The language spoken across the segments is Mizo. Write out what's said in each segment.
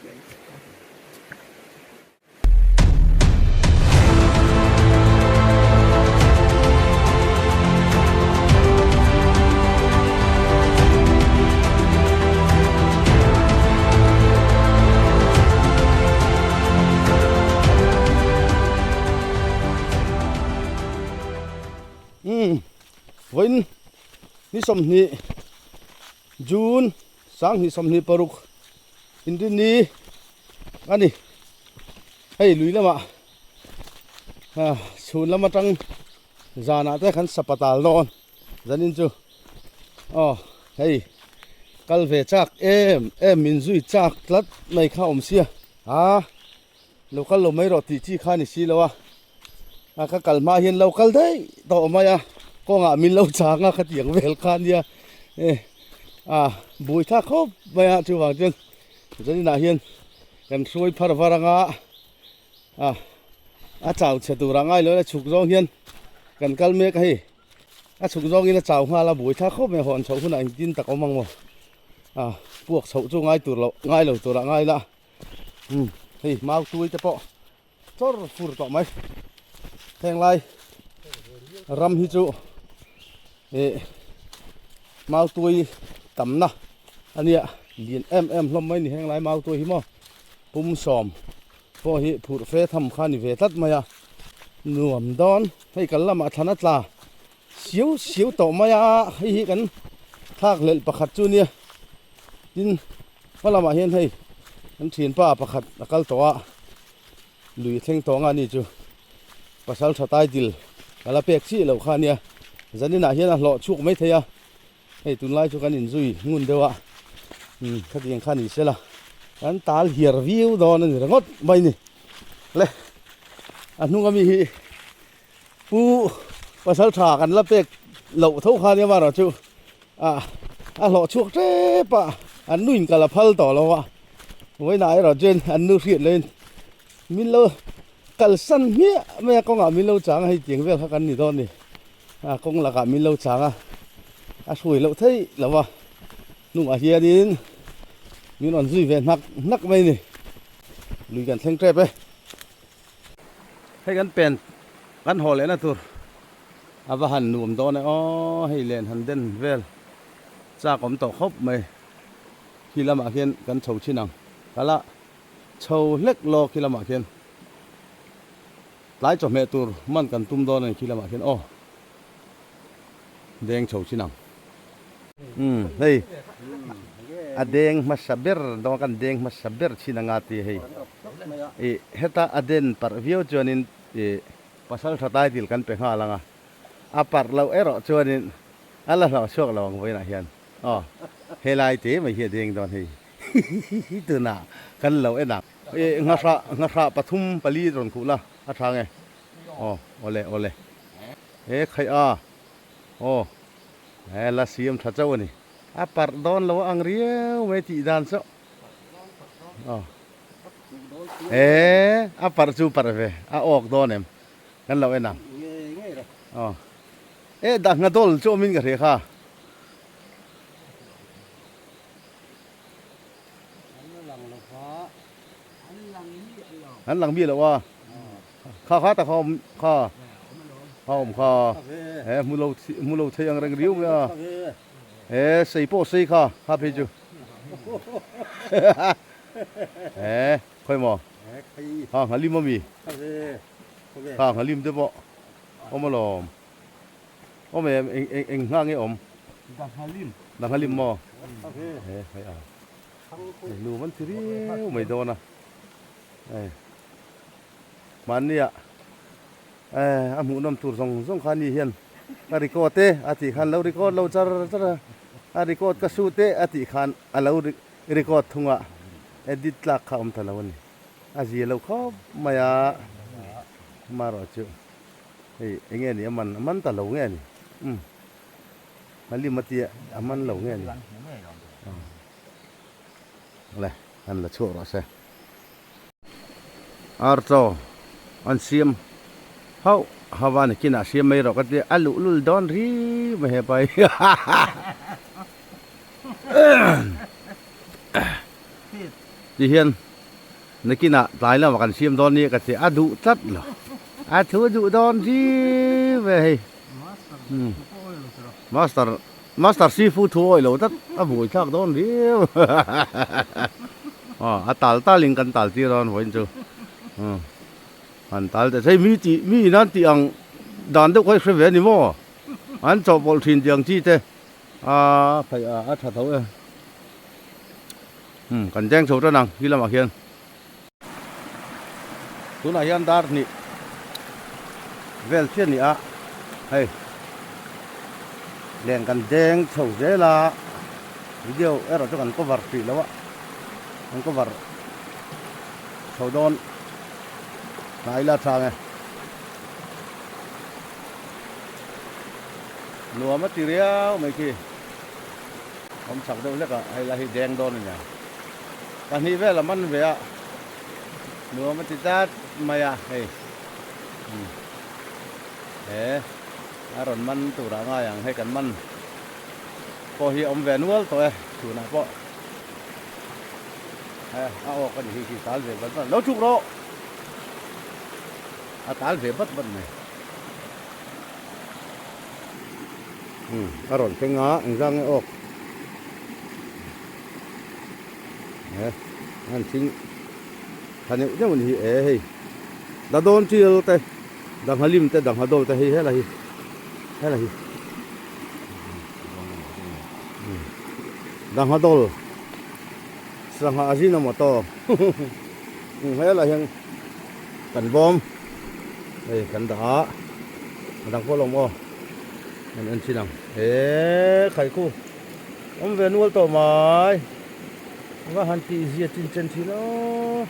Umm vawiin ni 20 June 2026 inrinni a ni hei lui lamah ah chhun lam atang zanah te kan sapatal dawn zanin chu aw hei kal ve chak em em min zui chak tlat mai kha awm sia a lo kal lo mai rawh tih chi kha a ni si lo a a ka kal hma hian lo kal daih tawh mai a kawngah min lo chang a khatiang vel kha ania e a bui thlak khawp mai a chuvang chuan zaninah hian kan hruai phar var anga a a chau chhe turah ngai lo a chhuk zawng hian kan kal mek a hei a chhuk zawngin a chau nghal a bui thlak khawp mai hawn chhoh hunah engtin tak awm ang maw a puak chhoh chu ngai tur loh ngai lo turah ngai la umm hei mau tui te pawh chawr fur tawh mai heng lai ram hi chu ih mautui tamna a nia lian em em hlawm mai ni heng lai mautui hi maw pum sawm pawh hi phurh fe tham kha a ni ve tlat mai a nuam dawn hei kal lamah thlan a tla siau siau tawh mai a hei hi kan thlak hlelh pakhat chu nia tin hma lamah hian hei kan thianpa pakhat a kal tawh a lui thleng tawh anga ni chu pasal tha title ka la pek chiah loh kha ania zaninah hian a hlawh chhuak mai thei a hei tunlai chu kan inzui ngun deuh a umm khatiang kha ni sela kan tal hiar viau dawn a ni ringawt mai ni le a hnung ami hi Pu pasal tha kan la pek loh tho kha nia erawh chu ah a hlawh chhuak tep a an nu in kal a phal tawh lo a vawiinah erawh chuan an nu hriat loin min lo kalsan hmiah mai a kawngah min lo chang a hei tiang vel kha kan ni dawn a ni a kawng lakah min lo chang a a hruai loh theih lo a hnungah hianin min rawn zui ve hnak hnak mai a ni lui kan thleng tep e. Hei kan pen kan haw lehna tur a va han nuam dawn e aw hei len han den vel chak awm tawh khawp mai khi lamah khian kan chho thin ang kala chho hlek law khi lamah khian tlai chawhmeh tur man kan tum dawn a ni khi lamah khian aw deng chho thin ang umm hei a deng hmasa ber dawn kan deng hmasa ber thin anga tih hei. Ih heta a den parh viau chuanin ih pasal tha title kan pe nghal ang a, a parh loh erawh chuanin a la hlauh chhuak lo ang vawiinah hian aw helai te mai hi a deng dawn hei hihihi tunah kan lo en ang. Ih nghahrah nghahrah pathum pali rawn khuh la a tha nge aw awle awle he khaih a aw he la siam tha chauh a ni a parh dawn lo a ang riau mai tih dan chu. E a parh chu parh ve a awk dawn em kan lo en ang aw e dah ngha dawl chu awmin ka hria kha an lang mi lo a kha kha tak kha awm kha kha awm kha e hmu lo hmu lo thei ang reng riau mai a e sei pawh sei kha kha phei chu e khawi maw ha nghalim ami ha nghalim te pawh awm alawm awm em eng eng eng nghah nge awm da nghalim maw e hei a nu man thi riau mai dawn a e mahnia e a hmuh nawm tur zawng zawng kha ni hian ka record e a tih khan lo record lo char char a a record ka shoot e a tih khan a lo record thung a edit tlak kha a awm ta lo a ni a zia lo khawp mai a amaherawh chu hei eng nge ni a man a man ta lo nge ni umm Halim a tia a man lo nge ni le han la chhuak rawh se. Archaw an siam hauh hauh a nikinah siam mai rawh ka tia a luh lul dawn ri mai hepa hi ti hian. Nakinah tlai lamah kan siam dawn nia ka ti a duh tlat lo. A thu duh dawn riu ve hei. Master Master Sifu thu awih lo tlat a buai thlak dawn riau. Aw a tal tal in kan tal tir dawn vawiin chu. Han tal teh hei mi tih mi in an tih ang dan deuh kha i hre ve a ni maw? An chawhpawlh thin tih ang chi te a khaih a a tha tho e. Umm kan deng chho tan ang khi lamah khian. Tunah hian dar hnih vel chiah a ni a, hei len kan deng chho zel a, video erawh chu kan cover hrih lo a, kan cover chho dawn hnai ila chang e. Nuam a ti riau mai khi. Awm chak deuh hlek a, hei la hi deng dawn a nia. Pahnih vel a man ve a, nuam a ti dat mai a hei. He a rawn man tur ah ngai ang hei kan man pawh hi a awm ve nual tawh e chhunah pawh. He a awk a ni hi khi tal ve bat bat lo chuk rawh a tal ve bat bat mai. Umm a rawn thleng a engzang nge awk he an thing tha neuh neuh a ni hi e hei da dawn tial te dangha lim te dangha dawl te hei helai hi helai hi dangha dawl sangha a zin a maw tawk helai hian kan bawm hei kan dah a a dang pawh a lo awm aw. An en chin ang he khai khu awm ve nual tawh mai va han tih zia chin chen thin aw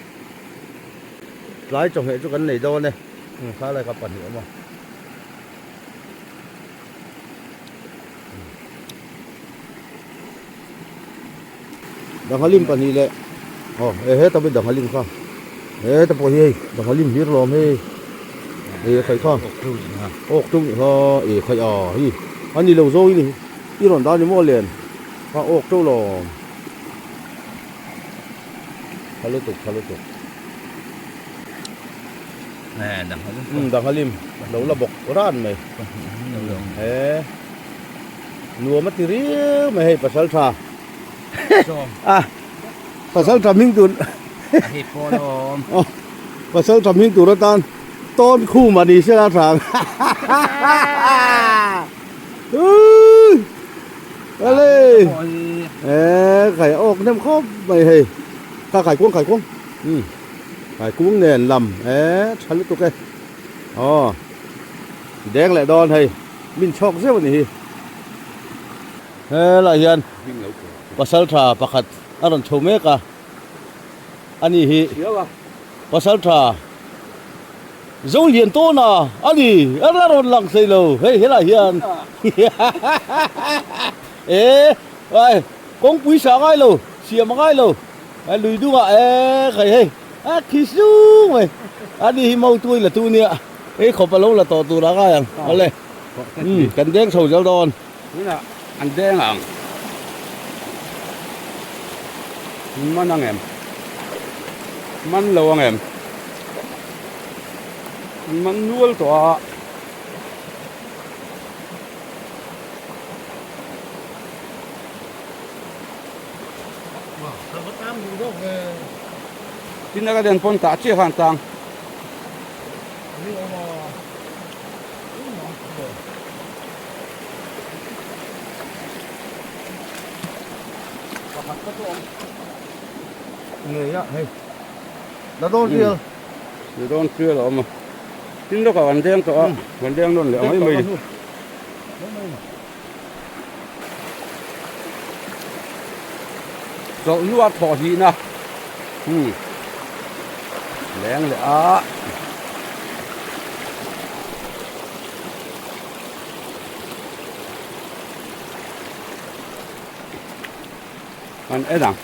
tlai chawhmeh chu kan nei dawn e kha lai kha pahnih awm a danghalim pahnih leh aw e heta pawh danghalim kha heta pawh hi hei danghalim hlir lawm hei e khai kha awk ṭeuh nih kha e khai a hei a ni lo zawng in i rawn dah a ni maw len kha awk ṭeuh lawm tha lutuk tha lutuk danghalim lo la bawk ran mai e. Nuam a ti riau mai hei pasal tha a pasal tha hming tur pasal tha hming tur atan tawn khum a ni sela tha ang ale e khai awk hnem khawp mai hei kha khai kuang khai kuang khai kuang nen lam e tha lutuk e aw deng leh dawn hei. Min chhawk zeuh a ni hi. Helaiah hian pasal tha pakhat a rawn chho mek a, ani hi pasal tha zo lian tawn a a ni a la rawn lang thei lo hei helaiah hian e ai kawngpui sah ngai lo siam a ngai lo lui dungah e khai hei a khi sung mai ani hi mautuai la tu nia. Hei khawp a lo la tawh tur a ngai ang awle umm kan deng chho zel dawn. Tunah an deng ang. Man ang em? Man lo ang em? An man nual tawh a. Tin a ka den pawn tah chiah khan tang. Ngei a hei la dawn tial la dawn tial a awm a tin lawkah kan deng tawh a kan deng nawn leh mai mai chawlh hnuah thawh hlihna umm leng leh a an en ang.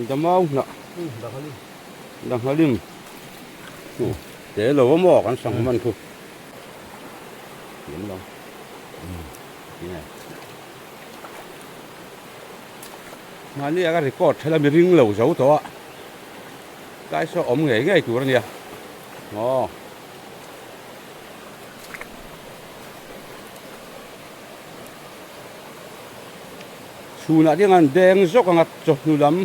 Damau hnah Danghalim chu te lo a maw kan sang hman chu thiam lo Tinge? Mahni a ka record thel a mi ring lo zo tawh a, tlai saw awm ngei ngei tur a nia. Aw. Chhunah te hian deng zawk anga chawhnu lam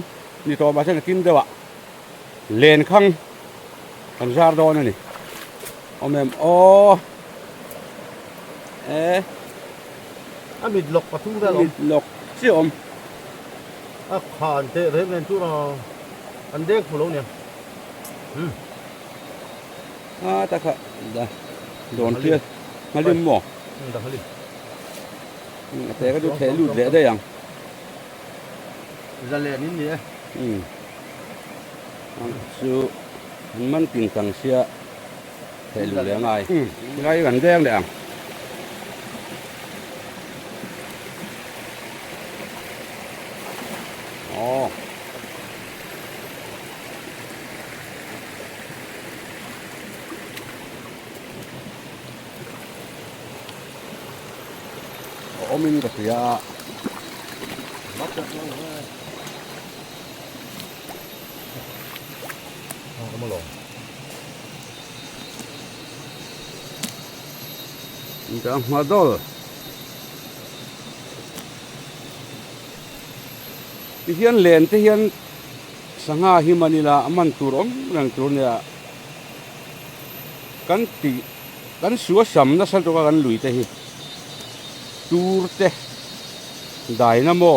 ni tawh mahse nakin deuhah lenkhang kan zar dawn a ni. Awm em aw e. A mit lawk pathum vel awm. Mit lawk chiah awm. A khan teh reng nen chu an deng fu lo nia. Hmm. A ta kha da dawn tial nghalim maw? Da nghalim. A te ka chu theh lut leh daih ang. Zalen in ni e. Hmm. Ang chu an man tin tang sia theh lut leh angai. Ngai kan deng leh ang. Aw. A awmin ka hria a. Ka hma dawl. Tihian len te hian sangha hi man ila a man tur awm reng tur nia kan tih kan sua sam nasa tawka kan lui te hi tur te dynamo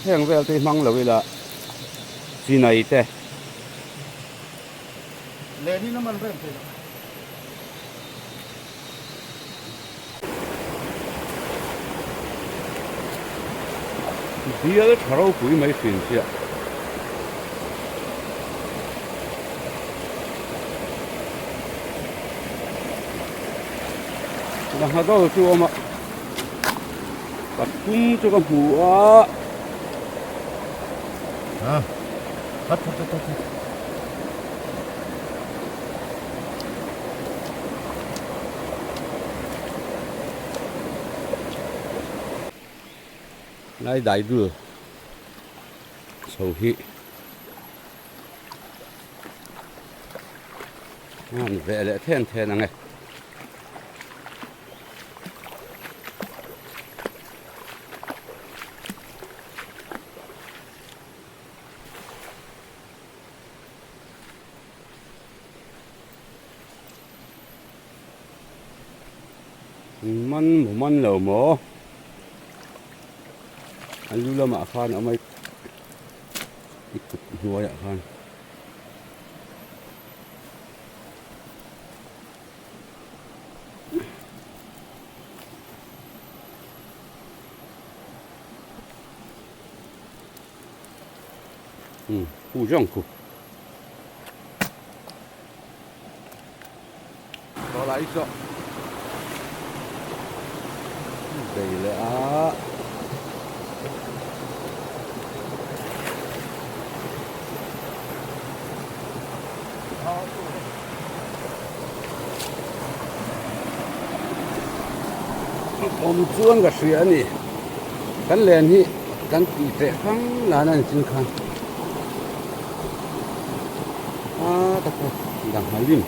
heng vel te hi hmang lo ila chinai te. Len in a man reng thei lo. Bial tha ropui mai hrin chiah. Sangha dawr chu a awm a, pathum chu ka hmu a. Lai dai dul chho hi a han veh leh then then ang e. Man maw man lo maw a lu lamah khan a awm a i kut hnuaiah khan. Khu zawng khu. Tawh lai zawh bei leh a. Awm chuan ka hria a ni. Kan len hi kan tih teh hrang lan a ni chin khan. A tak a dang halim.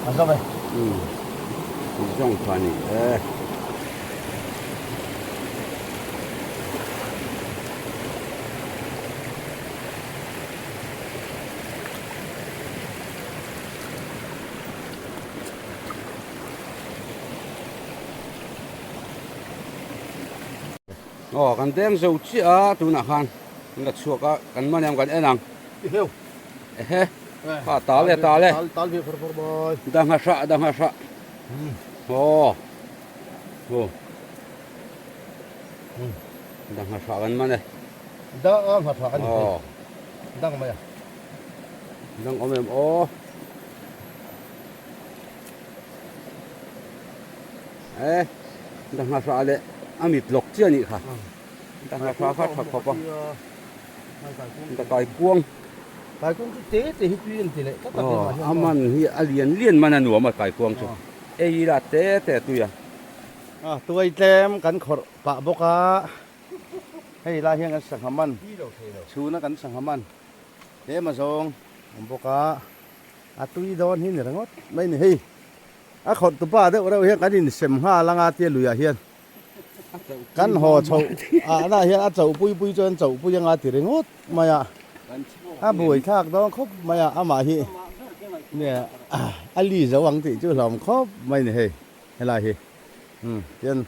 A zo ve. Zawng kha ni e. Aw kan deng zo chiah a tunah khan kan la chhuak a kan man em kan en ang. Iheu. Ehe. Kha tal e tal e. Tal tal ve phar phar mai. Dangha hrah dangha hrah. Aw. Aw. Dangha hrah kan man e. Da a ngha hrah a ni. Aw. Dang mai a. Dang awm em aw. E dangha hrah leh a mit lawk chiah a nih kha dangha hrah kha tha khawp a dakai kuang Kaikuang chu te te hi tui an ti leh tlat a keimah hian. A man hi a lian lian man a nuam a kaikuang chu. Ei ila te te a tui a. A tuai tlem kan khawrh pah bawk a, hei lai hian kan sangha man, chhuna kan sangha man tlem a zawng awm bawk a, a tui dawn hi ni ringawt mai ni hei. A khawrh tupa deuh reuh hian kan insem nghal anga tia luiah hian. Kan haw chhoh ah na hian a chauh pui pui chuan chauh pui anga ti ringawt mai a, a buai thlak dawn khawp mai a, amah hi nge a li zo ang tih chu hlawm khawp mai ni hei helai hi umm tian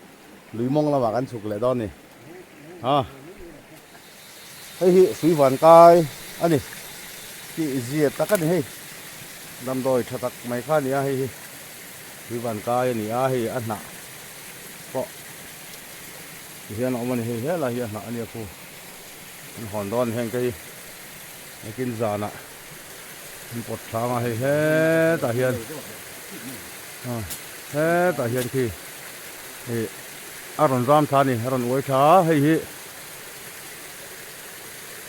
lui mawng lamah kan chhuk leh dawn ni a hei hi sui van kai a ni tih zia tak a ni hei damdawi tha tak mai kha a ni a hei hi sui van kai a ni a hei a hnah. pawh ti hian a awm a ni hei helai hi a hnah a nia khu an hawn dawn heng te hi nakin zanah an pawt thlang a hei hetah hian hetah hian khi ih a rawn zam thla a ni a rawn uai thla a hei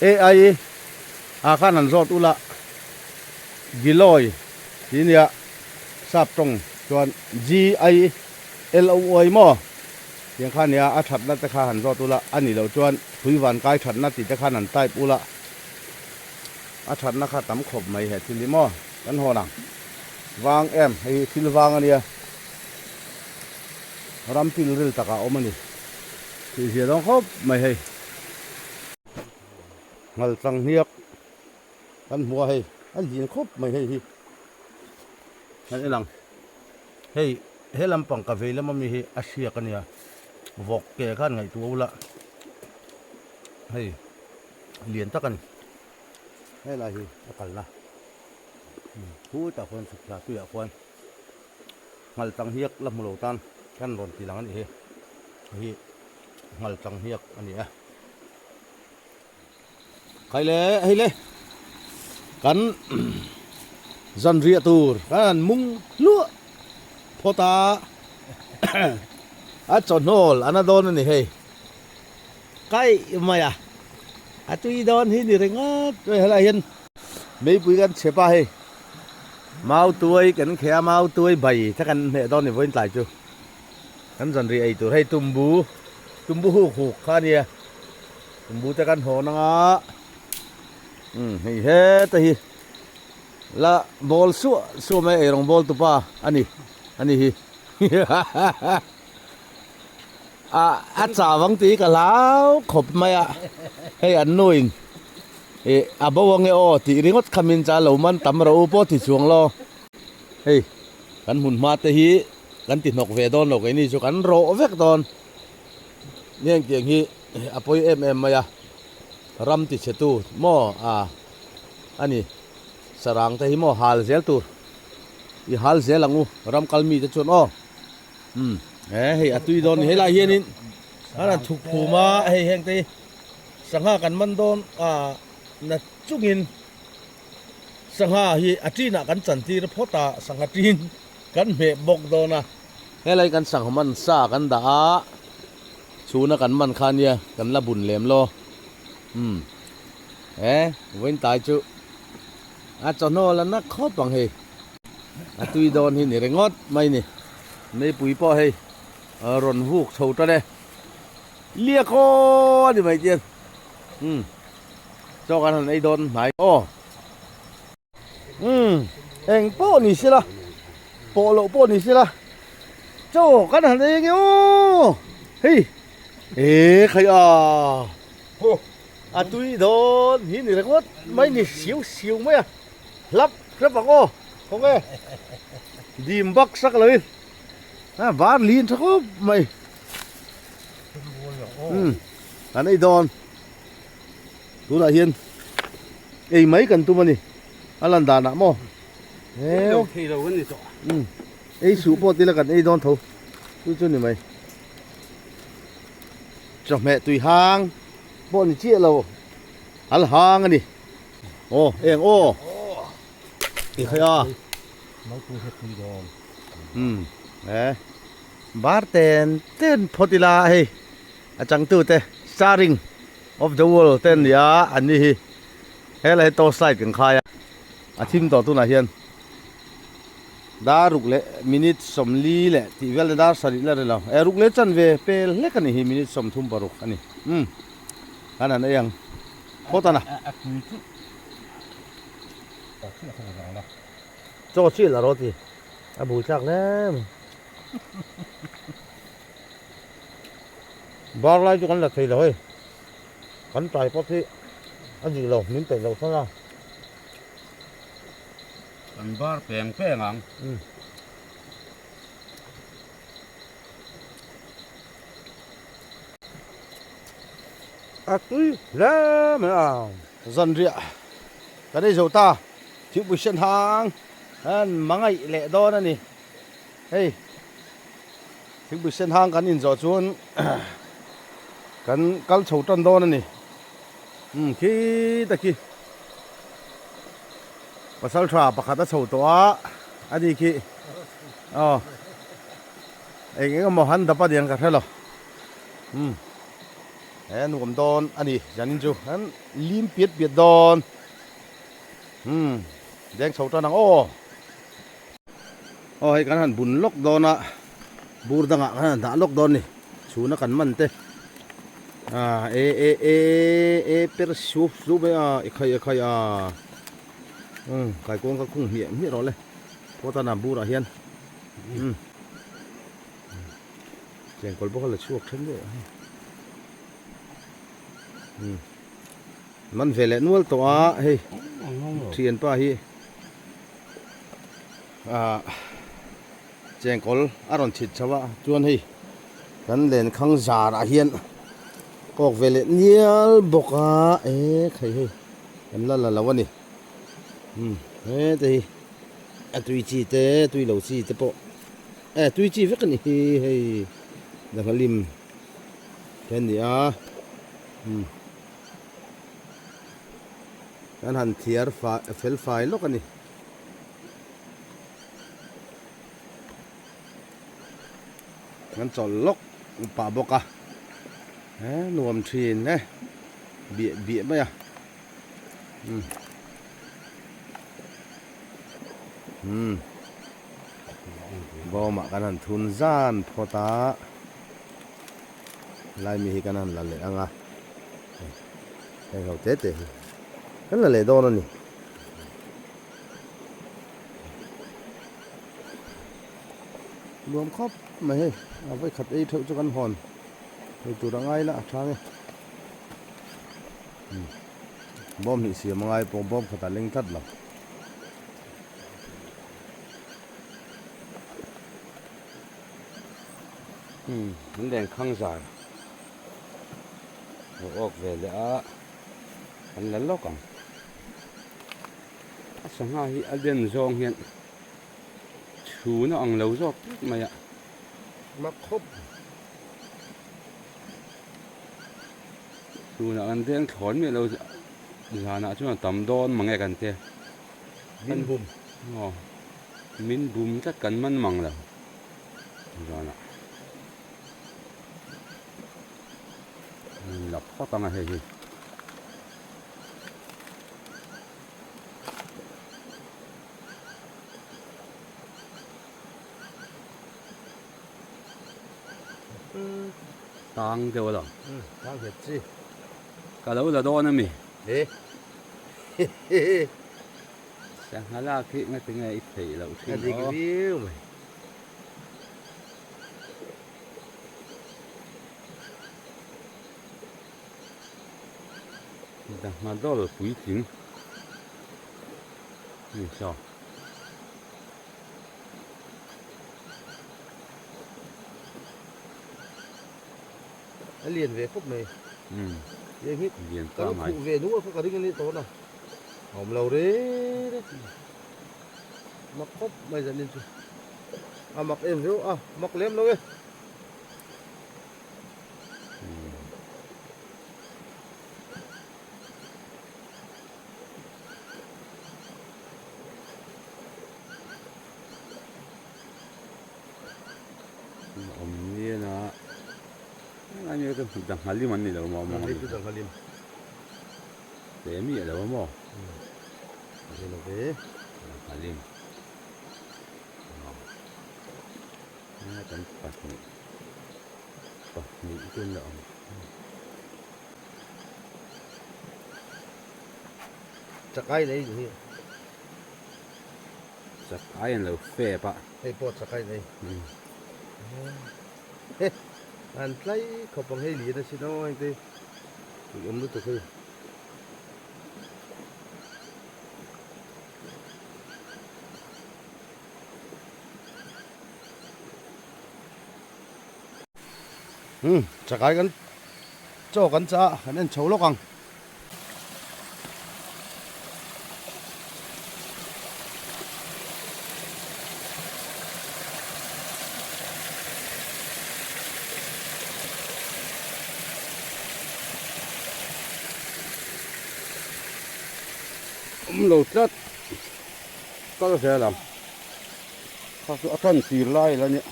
hi ai ah khan an zawt ula giloy tih nia sap tawng chuan gi LOY maw? Tiang kha nia a thatna te kha han zawt ula, a nih loh chuan thui van kai thatna tih te khan han type ula, a thatna kha tam khawp mai he thil hi maw? Kan hawn ang. Vang em, hei hi thil vang a nia. Ram pilril takah a awm a ni. Tih zia dawn khawp mai hei. Ngal tlang hniak kan hmu a hei, a lian khawp mai hei hi. Kan en ang. Hei he lampang ka vei lama mi hi a hriak a nia, vawk ke khan ngaihtuah ula hei lian tak a ni, helai hi a kalna khutah khuan chhuk thla tuiah khuan nghal tang hiak la hmu lo tan kan rawn ti lang a nih hi, hei hi nghal tang hiak a ni a. Khai le hei le kan zan riah tur kan han mung hluah phawt a a chawhnawl a na dawn a ni hei kaih mai a a tui dawn hi ni ringawt mai helaiah hian meipui kan chhep a hei mau tuai kan kheh a mau tuai bai te kan hneh dawn a ni vawiin tlai chu kan zan riah ei tur hei tumbu tumbu huk huk kha a nia. Tumbu te kan hawn anga umm hei heta hi la bawl suah suah mai eirawng bawl tupa a ni a ni hi a a chau ang tih hi ka hlau khawp mai a hei an nu in ih a bo ange aw tih ringawt kha min cha lo man tam rawh u pawh ti chuang lo hei kan hmun hma te hi kan ti hnawk ve dawn lo keini chu kan rawh vek dawn. Heng tiang hi a pawi em em mai a, ram ti chhe tu maw a a ni, sarang te hi maw hal zel tur i hal zel ang u ram kal mi te chuan aw umm he hei a tui dawn a ni helai hianin a rawn thuk phum a hei heng te hi sangha kan man dawn a na chungin sangha hi a tinah kan chantir phawt a sangha tin kan hmeh bawk dawn a. Helai kan sangha man sa kan dah a, chhuna kan man kha nia kan la bun lem lo. Umm he vawiin tai chu a chawhnaw la na khawp ang hei. A tui dawn hi ni ringawt mai ni. Meipui pawh hei rawn vuk chho tan e. Liak aw a ni mai chian. Umm chaw kan han ei dawn hnai aw. Umm eng pawh ni sela pawh loh pawh ni sela chaw kan han ei ange aw hei eh khai a a tui dawn hi ni ringawt mai ni siau siau mai a hlap hlap ang aw khawnge dim bak sak lo in a var lin tha khawp mai umm kan ei dawn. Tunah hian ei mai kan tum a ni a lan danah maw Ei lo thei lo kan ni tawh. Umm ei suh pawh tila kan ei dawn tho chu chu ni mai. Chawhmeh tui hang pawh ni chiah lo al hang a ni. Aw eng aw i khai a. Naupui hi tui dawn. Umm e bar ten ten phawt ila hei. A changtute starring of the world te an ni a, an ni hi Helai hi torch light kan khai a, a thim tawh tunah hian dar ruk leh minute sawmli leh tih vel dar sarih la ri lo e ruk leh chanve pel hlek a ni hi minute 36 a ni umm kan han ei ang phawt a na. Chaw chi la rawh ti a bui tlak hle mai. Bar lai chu kan la thei lo hei. Kan tai pawp hi a dik lo min peih loh san a. Kan bar peng peng ang. A tui hle mai a. Zanriah kan ei zo ta. Thingpui sen hang an mangaih leh dawn a ni. Hei thingpui sen hang kan inzawh chuan kan kal chho tan dawn a ni. Umm khita khi pasal tha pakhat a chho tawh a a ni khi aw eng eng emaw han dap a niang ka hre lo. Umm he nuam dawn a ni zanin chu an lim piat piat dawn. Umm deng chho tan ang aw. Aw hei kan han bun lawk dawn a bur dangah kan han dah lawk dawn a ni chhuna kan man te ah e e e e per sup sup mai a i khai a khai a umm kaikuang kha khung hmiah hmiah rawh le phawt a burah hian umm chengkawl bawk a la chhuak then deuh a umm man ve leh nual tawh a hei thianpa hi. Ahh chengkawl a rawn chhit chho a chuan hei kan lenkhang zarah hian kawk ve leh nial bawk a e khai hei kan la la lo a ni umm hete hi a tui chi te tui lo chi te pawh e tui chi vek a ni hi hei dangha lim te a ni a umm. Kan han thiar fai fel fai lawk a ni. Kan chawlh lawk pah bawk a, he nuam thin e, biah biah mai a. Umm. Umm. Bawmah kan han thun zan phawt a. Lai mi hi kan han la leh ang a. Heng ho te te hi kan la leh dawn a ni. Nuam khawp mai hei a vawi khat ei theuh chu kan hawn thei tur a ngai la a tha nge. Bawm hnih siam a ngai pawh bawm khatah leng tlat lo. Umm an lenkhang zar. Lo awk ve leh a, kan la lawk ang. A sangha hi a den zawng hian chhun a ang lo zawk tlat mai a. Mak khawp. Chhunah kan deng thlawn miah lo zanah chuan a tam dawn mang e kan tia. Min bum. Aw min bum tlat kan man mang lo zanah. Lak phawt ang a hei hi. Tang deuh a lo. Tang nghet chi. Ka lo la dawn a mi. He. Sangha lak hi nga tinge i theih loh thin aw. A dik viau mai. Dangha dawl puitling ni saw. A lian ve khawp mai. Umm. Lian hi Lian ka lo pangai. khuh ve nual kha ka ring a ni tawh na. A awm lo reng reng. Mak khawp mai zanin chu. A mak em viau a, mak lem lo e. Awm nian a, helai mi chu danghalim an ni lo maw mawng a ni. Danghalim. Hle miah lo a maw? Hle lo ve. Halim. Kan pahnih pahnih te an la awm. Chakai nei hi. Chakai an lo fep a. Hei pawh chakai nei. He an tlai khawp ang hei lian a sin aw heng te ui awm lutuk hei. Umm chakai kan chaw kan chah a kan en chho lawk ang. Awm lo tlat kal zel ang kha chu a tan tir lai la nia.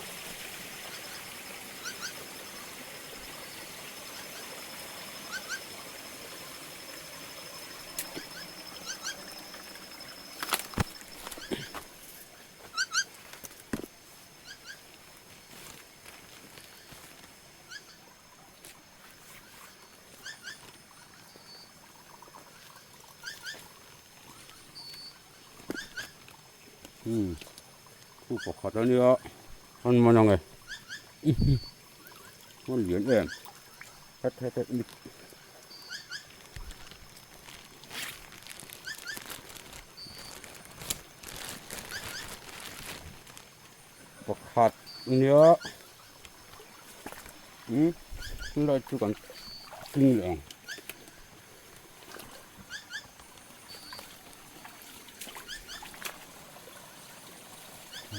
Umm khu pakhat a nia an man ang e hmun lian em het het het mit pakhat nia umm tunlai chu kan kling leh ang.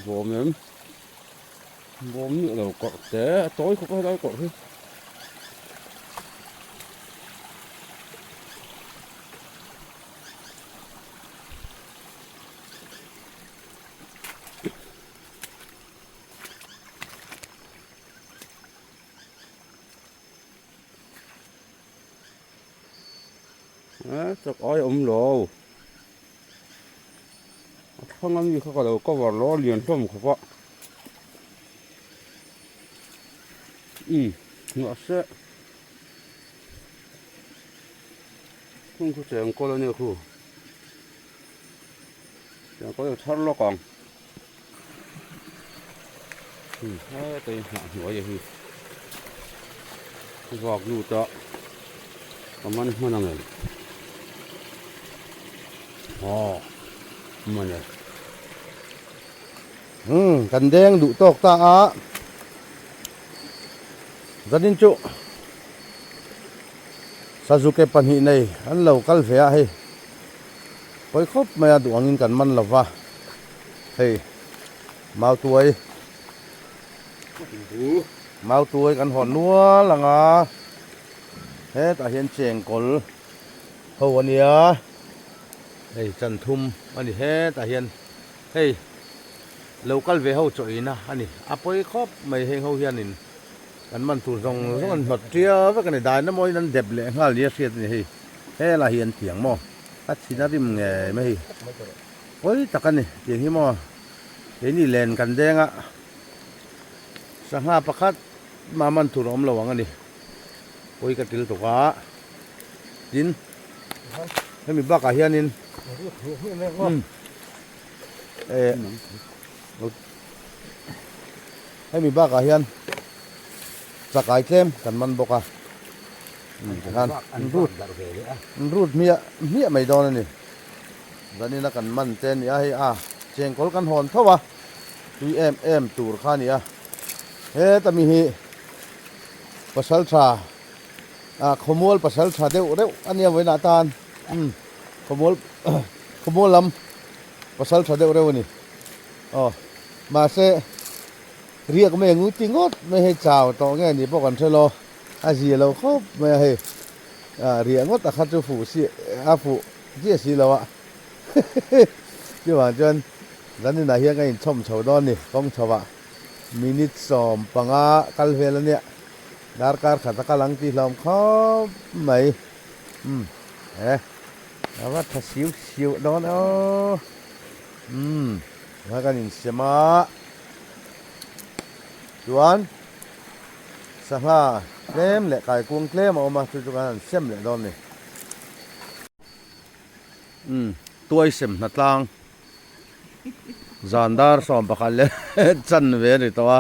Bawm em bawm nih lo kawrh te a tawi khawp a helai kawrh hi. Eh chak ai awm lo a thlang ami kha ka lo cover lo a lian hlawm khawp a umm mahse khung khu cheng kawl ania khu cheng kawl a thar lawk ang umm heta hi hnah hnuai a hi vak lut a ka man hman ang em aw man e. Umm kan deng duh tawk ta a zanin chu sazuke pahnih nei an lo kal ve a hei pawi khawp mai a duh angin kan man lo va hei mautuai mautuai kan hawn nual ang a hetah hian chengkawl ho a nia hei chanthum a ni hetah hian hei lo kal ve ho chaw ina a ni a pawi khawp mai heng ho hianin kan man tur zawng zawng an hnawt tia vek a ni daina mawiin an dep leh nghal nia hriat a ni hei helai hi an tiang maw a thin a rim ngei mai hei pawi tak a ni tiang hi maw keini len kan deng a sangha pakhat mah man tur a awm lo ang a ni pawi ka til tuk a tin hemi bakah hianin umm eh hemi bakah hian chakai tlem kan man bawk a tikhan an rut an rut hmiah hmiah mai dawn a ni zanina kan man te a ni a hei a chengkawl kan hawn tho a tui em em tur kha a ni a heta mi hi pasal tha ah khawmual pasal tha deuh reuh a nia vawiinah tan umm khawmual khawmual lam pasal tha deuh reuh a ni aw mahse Riak mai ang u ti ngawt mai hei chau tawh nge ni pawh kan hre lo, a zia lo khawp mai a hei ah riah ngawt a kha chu fuh si a fuh chiah si lo a chuvang chuan zaninah hian ka inchhawm chho dawn ni kawng chho ah minute 15 kal vel a nia darkar khat a kal ang tih hlawm khawp mai umm he. A va tha siu siu dawn aw. Umm a kan insem a chuan sangha tlem leh kaikuang tlem a awm a chu chu kan han sem leh dawn a ni. Umm tuai sem hna tlang zan dar 11 leh chan ve a ni tawh a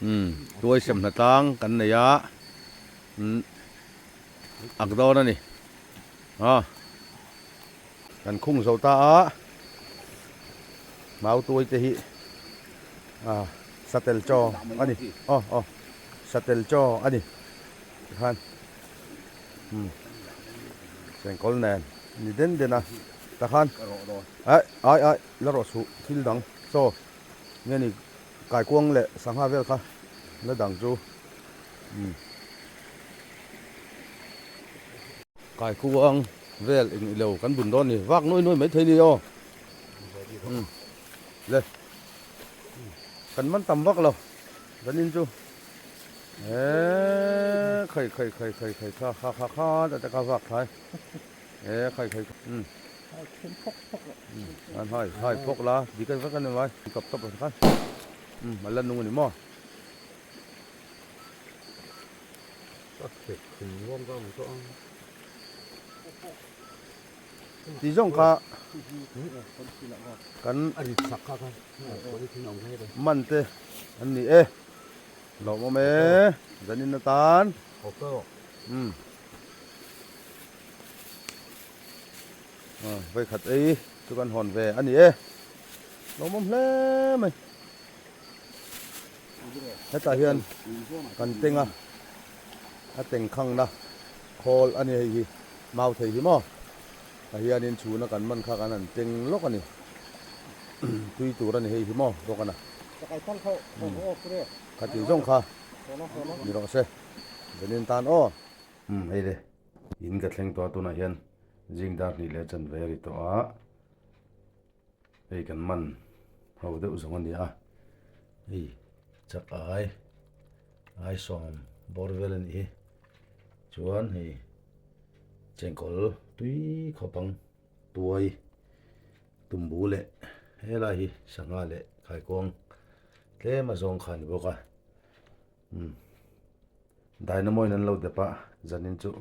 umm tuai sem hna tlang kan nei a umm ak dawn a ni a kan khung zo ta a mau tuai te hi a satel chaw a ni aw aw satel chaw a ni tikhan umm chengkawl nen ni den den a takhan ai ai ai la rawh suh thil dang chaw nge ni kaikuang leh sangha vel kha la dang chu umm. Kaikuang vel eng ilo kan bun dawn ni vak nuai nuai mai thei ni aw umm le kan man tam vak lo kan in chu eee khai khai khai khai khai kha kha kha kha ta te kha vak thlai eee khai khai umm an hai hai phawk la dik vek a ni mai kap tawp ang khan umm a la nung a ni maw. Ti zawng kha kan man te an ni e lawmawm e zanin atan umm vawikhat ei chu kan hawn ve a ni e lawmawm hle mai. Hetah hian kan teng a, a teng khangna khawl a ni hei hi, mau thei hi maw? Tah hianin chhuna kan man kha kan han teng lawk a ni, tui tur a ni hei hi maw bawk a na. Khatih zawng kha ni rawh se, zanin tan aw. Umm hei le, in ka thleng tawh a tunah hian zing dar hnih leh chanve a ri tawh a. Hei kan man ho deuh zawng a ni a, hei chak ai ai sawm bawr vel a nih hi chuan hei chengkawl tui khawp ang tuai tumbu leh helai hi sangha leh khaikawng tlem a zawng kha a ni bawk a umm dynamo in an lo dep a zanin chu.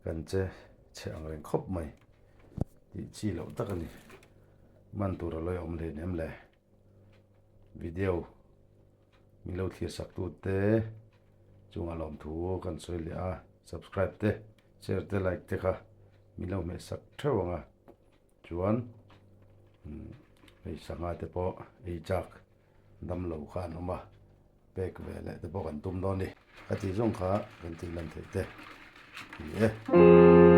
Kan che chhe ang reng khawp mai tih chi loh tak a ni. Man tur a lawi awm hlen em le? Video min lo thlir sak tu te chungah lawmthu kan sawi leh a, subscribe te, share te, like te kha min lo hmeh sak theuh ang a. Chuan hei sangha te pawh ei chak dam lo kha an awm a, pek ve leh te pawh kan tum dawn a ni. Ka tih zawng kha kan tih lan theih te a ni e.